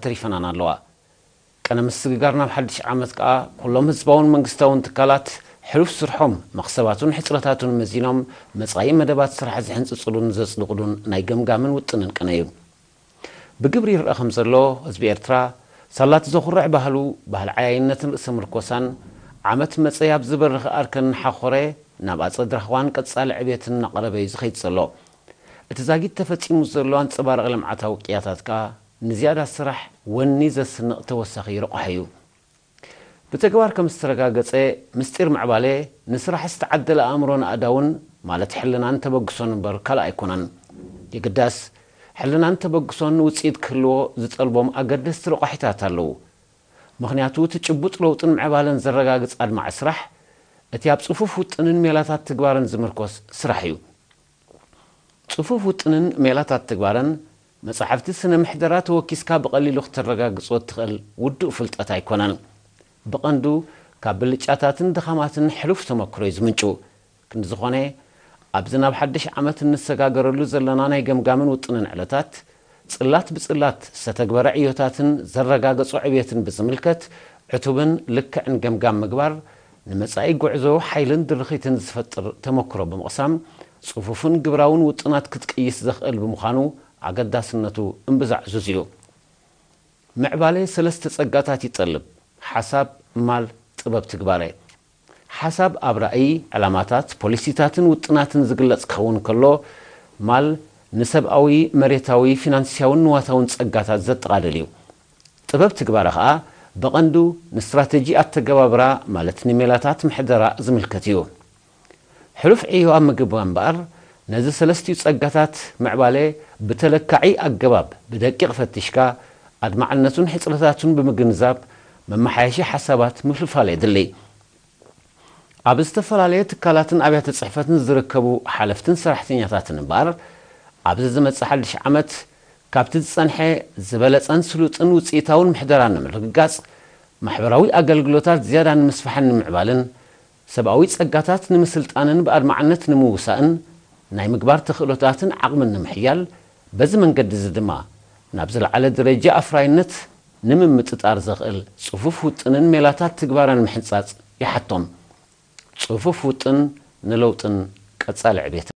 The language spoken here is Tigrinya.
ተሪፈናን ኣለዋ። ቀነ ምስግጋር ናብ ሓድሽ ዓመት ከኣ ኩሎም ህዝባውን መንግስታውን ትካላት ሕሉፍ ስርሖም፣ መኽሰባቱን ሕጽረታቱን መዚኖም መጻኢ መደባት ስራሕ ዝሕንጽጽሉን ዘጽድቕሉን ናይ ገምጋምን ውጥንን ቀነ እዩ። ብግብሪ ይረኣ ከም ዘሎ ህዝቢ ኤርትራ ሳላቲ ዘኹርዕ ባህሉ፣ ባህሊ ዓያይነትን ርእሰ ምርኮሳን፣ ዓመት መጸ ኣብ ዝበርኽ ኣርከን እናሓኾረ ናብ ኣጸድ ራህዋን ቀጻሊ ዕቤትን እናቐረበ እዩ ዝኸይድ ዘሎ። እቲ ዛጊት ተፈጺሙ ዘሎ ኣንጸባራቒ ልምዓታዊ ቅያታት ከኣ ንዝያዳ ስራሕ ወኒ ዘስንቕ ተወሳኺ ረቑሓ እዩ። ብተግባር ከም ዝተረጋገጸ፣ ምስጢር ምዕባለ ንስራሕ ዝተዓደለ ኣእምሮን ኣእዳውን፣ ማለት ሕልናን ተበግሶን እምበር ካልእ ኣይኮነን። የግዳስ ሕልናን ተበግሶን ውጽኢት ክህልዎ ዝጠልቦም ኣገደስቲ ረቋሒታት ኣለዉ። ምኽንያቱ እቲ ጭቡጥ ለውጥን ምዕባለን ዘረጋግጽ ኣድማዒ ስራሕ፣ እቲ ኣብ ጽፉፍ ውጥንን ሜላታት ትግባርን ዝምርኮስ ስራሕ እዩ። ጽፉፍ ውጥንን ሜላታት ትግባርን፣ መጻሕፍቲ ስነ ምሕደራ ተወኪስካ ብቐሊሉ ክተረጋግጾ እትኽእል ውዱእ ፍልጠት ኣይኮነን። ብቐንዱ ካብ ብልጫታትን ድኻማትን ሕሉፍ ተመክሮ እዩ ዝምንጩ። ክንዲ ዝኾነ፣ ኣብዚ ናብ ሓድሽ ዓመት እንሰጋገረሉ ዘለና ናይ ገምጋምን ውጥንን ዕለታት፣ ጽላት ብጽላት ዝተተግበረ ዕዮታትን ዘረጋገጾ ዕብየትን ብዝምልከት ዕቱብን ልክዕን ገምጋም ምግባር፣ ንመጻኢ ጉዕዞ ሓይልን ድርኺትን ዝፈጥር ተመክሮ ብምቕሳም፣ ጽፉፍን ግብራውን ውጥናት ክትቅይስ ዘኽእል ብምዃኑ ኣገዳስነቱ እምብዛ ዕዙዝ እዩ። ምዕባለ ሰለስተ ጸጋታት ይጠልብ። ሓሳብ፣ ማል፣ ጥበብ ትግባረ። ሓሳብ ኣብ ራእይ፣ ዕላማታት፣ ፖሊሲታትን ውጥናትን ዝግለጽ ክኸውን ከሎ፣ ማል ንሰብኣዊ፣ መሬታዊ፣ ፊናንስያውን ንዋታውን ጸጋታት ዘጠቓልል እዩ። ጥበብ ትግባረ ኸኣ ብቐንዱ ንስትራተጂ ኣተገባብራ፣ ማለት ንሜላታት ምሕደራ ዝምልከት እዩ። ሕሉፍ ዕዮ ኣብ ምግባር እምበኣር፣ ነዚ ሰለስቲኡ ጸጋታት ምዕባለ ብተለካዒ ኣገባብ ብደቂቕ ፈቲሽካ፣ ኣድማዕነቱን ሕጽረታቱን ብምግንዛብ፣ መመሓየሺ ሓሳባት ምፍልፋል የድሊ። ኣብ ዝተፈላለየ ትካላትን ኣብያተ ጽሕፈትን ዝርከቡ ሓለፍትን ሰራሕተኛታትን እምበኣር፣ ኣብዚ ዝመጽእ ሓድሽ ዓመት ካብቲ ዝጸንሐ ዝበለጸን ስሉጥን ውጽኢታውን ምሕደራ ንምርግጋጽ፣ ማሕበራዊ ኣገልግሎታት ዝያዳ ንምስፋሕን ንምዕባልን፣ ሰብኣዊ ጸጋታት ንምስልጣንን ብኣድማዕነት ንምውሳእን ናይ ምግባር ተኽእሎታትን ዓቕምን ንምሕያል፣ በዚ መንገዲ እዚ ድማ ናብ ዝለዓለ ደረጃ ኣፍራይነት ንምምጥጣር ዘኽእል ጽፉፍ ውጥንን ሜላታት ትግባረን ምሕንጻጽ ይሓቶም። ጽፉፍ ውጥን ንለውጥን ቀጻሊ ዕቤትን።